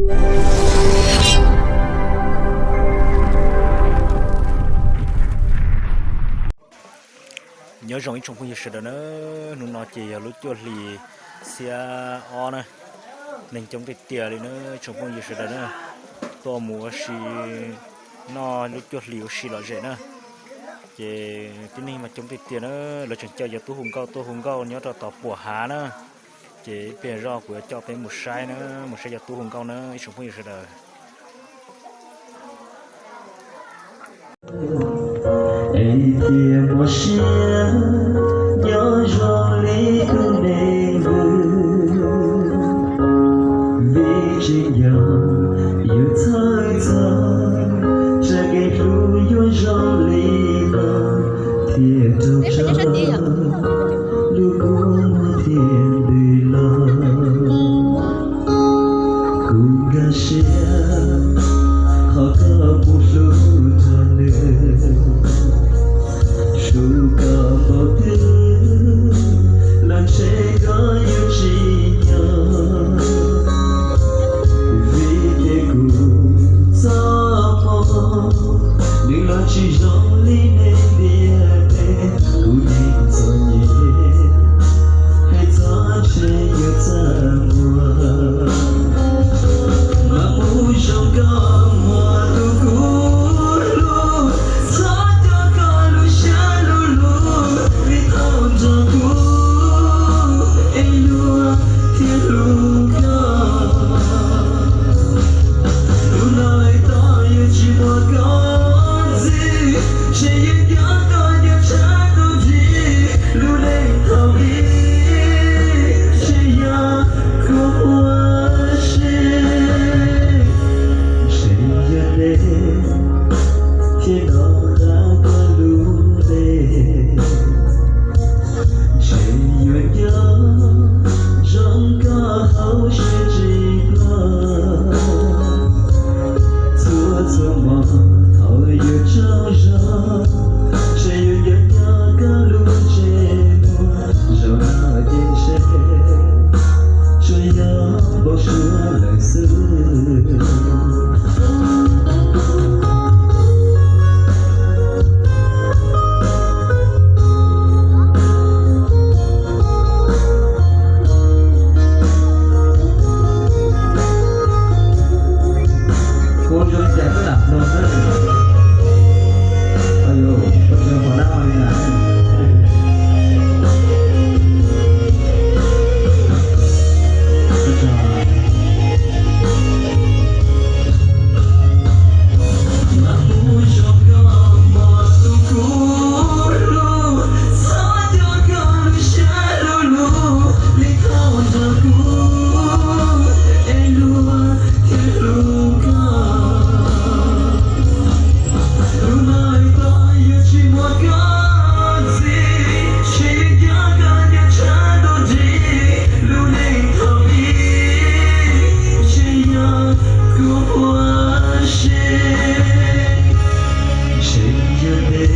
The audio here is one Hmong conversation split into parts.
Nyob zoo ib tsoom phooj ywg sawv daws na, hnub no ces yog lub cuaj hlis xiab ob na, neeg coob tiag tiag li na tsoom phooj ywg sawv daws na, tuaj mus ua si noj lub cuaj hlis ua si lom zem na. Ces tib neeg mas coob tiag tiag na, lawv tseem coj cov tub hu nkauj tuaj hu nkauj nyob rau tom puam hav na. Ces ib pliag zoj kuv yuav coj peb mus saib na, mus saib cov tub hu nkauj na ib tsoom phooj ywg sawv daws. Es tias muaj siab nyob zoo li tus neeg vwm, vim tsis nco yus txhawj txog, tsam kev hlub yuav zoo li no thiaj raug tso, lub kua muag thiaj ntws los. Kuv nkag siab qhov koj mus hlub txog nws, su koj npaum twg los ntshe koj yuav tsis nyob. Vim tias kuv txoj hmoo nws los tsis zoo li nej tiag, kuv yeej txom nyem hais txog ntshe yuav txaj muag. Mas kuv zoo koj muag tus kuv hlub, txhob coj koj lub siab lub lug vim thaum nrog kuv es luag thiaj hlub koj. Lub no lawm tod yuav tsis muaj koj ntxiv, ntshe yuav nco koj nco tshaj tau ntsib lub neej thaum ub, ntshe yog kuv ua si. Ntshe yog nej thiaj hnov qab koj lub npe, ntshe yuav nco zoo koj hauv siab tsis ploj. Txhua txhua hmo thaum yus tsaug zog, ntshe yuav nco nco koj lub ntsej muag. Zaum no ces ntshe tsuas yog npau suav lawm xwb. Kuv zoo li cas koj lam mloog na. Ayu, koj tsis qhov dab li na. Ntshe yog nej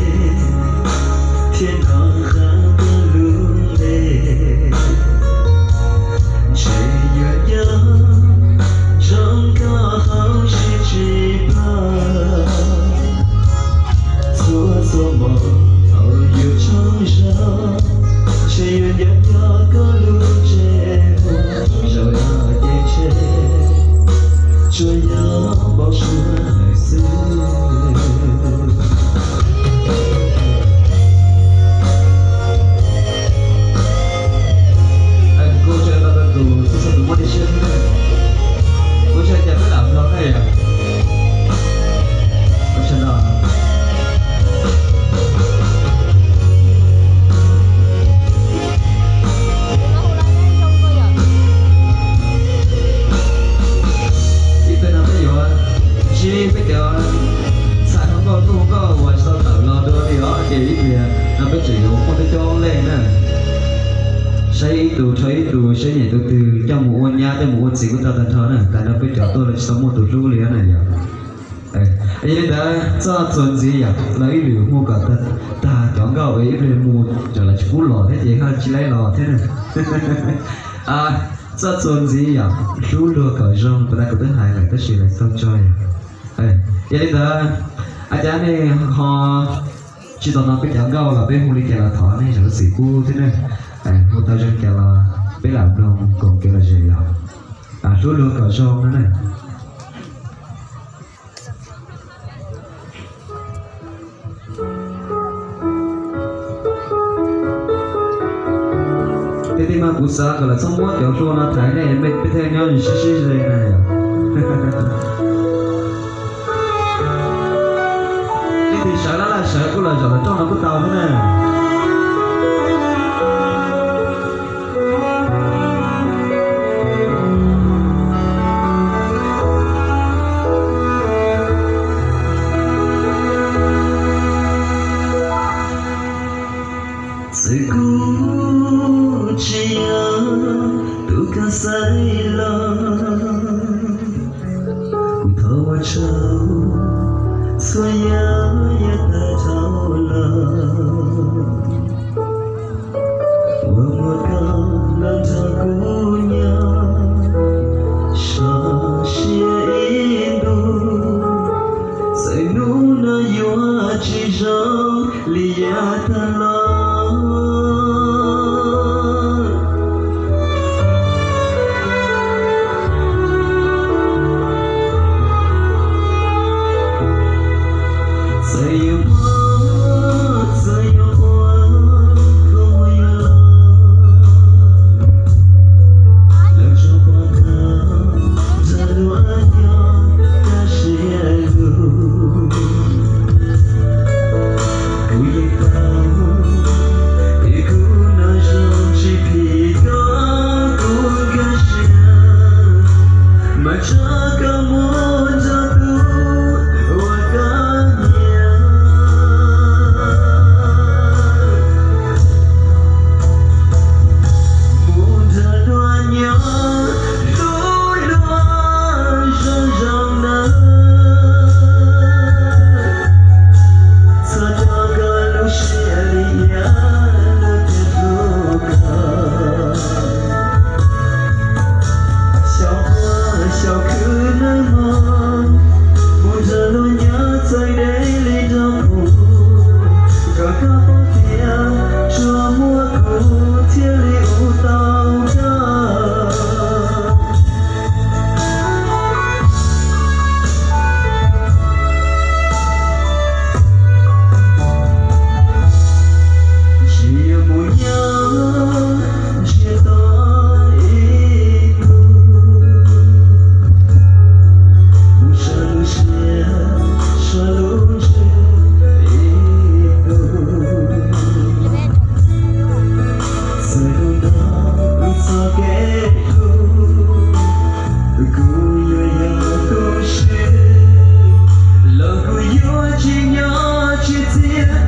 thiaj hnov qab koj lub npe, ntshe yuav nco zoo koj hauv siab tsis ploj. Txhua txhua hmo thaum yus tsaug zog, ntshe yuav nco nco koj lub ntsej muag. Zaum no ces ntshe tsuas yog npau suav lawm xwb. Kuv tseem los rau tus tub txog tus muaj dej siab thiab na. Ua tsaug cas peb lam mloog na yom. Ua tsaug no. Ib pliag no peb yuav ntsib peb cov ntxhais hluas nkauj tub hluas nkauj uas tsis tau tawm los dua li os, ces ib pliag no peb tseem yuav muaj peb coob leej na. Saib ib tug rho ib tug, saib nyiam tus twg coj mus ua nyab coj mus ua txiv kuj tau tag nrho na. Tas no peb cov tuaj los tsis tau muaj tus hlub li na yom. Yog li ntawd txoj txuas ntxiv yom, los ib lwm mus kom tag cov nkauj es ib pliag mus tsam lawv tsis pub los thiab ces ho tsis laib los thiab na. Txoj txuas ntxiv yog hlub luag kom zoo, puas tas kuv twb hais lawm tab sis lawv tau tso yom. Yog li ntawd, a cas nej ho tsis tau no peb cov nkauj los peb hu li cas los thov nej zam lub txim pub thiab ne. Hu tau zoo cas los peb lam mloog koom kev lom zem yom. Hlub luag kom zoo no ne. Tiag tiag mas kuv xav kom lawv txhob muab cov hlua no thaiv nej, peb thiaj nyob sib sib ze na yom. Leej twg sawv laj laj sawv kuj los zaum los rooj no kuj tau thiab na. Txawm kuv tsis yog tus koj xaiv los, kuv thov ua tsaug txhua yam yav tag dhau los. Ua muaj koj los nrog kuv nyob, so siab ib ntus. Txawm hnub no yuav tsis zoo li yav tag los, txawm yuav mob, txawm yuav ua, koj yuav los, los tso pov thawj nrog luag nyob kaj siab lug. Kuv yeej paub tias kuv no zoo tsis phim koj, kuv nkag siab mas tso koj mus nrog tus uas koj nyiam. Mus nrog luag nyob, hlub luag zoo zoo na. Txhob rau koj lub siab li yav luag tias hlub koj. Xyaum ua xyaum khwv nag hmo, mus nrog luag nyob txawj deb li nrog kuv, kom koj paub tias tsuas muaj kuv thiaj li ua tau koj. Tsis yog mus nyob ntsiag to ib ntus, mus sab lub siab sab lub ntsws ib ntus. Txawm hnub no wb txoj kev hlub, kuv yuav yog tu siab los kuv yuav tsis nyob tsis txias.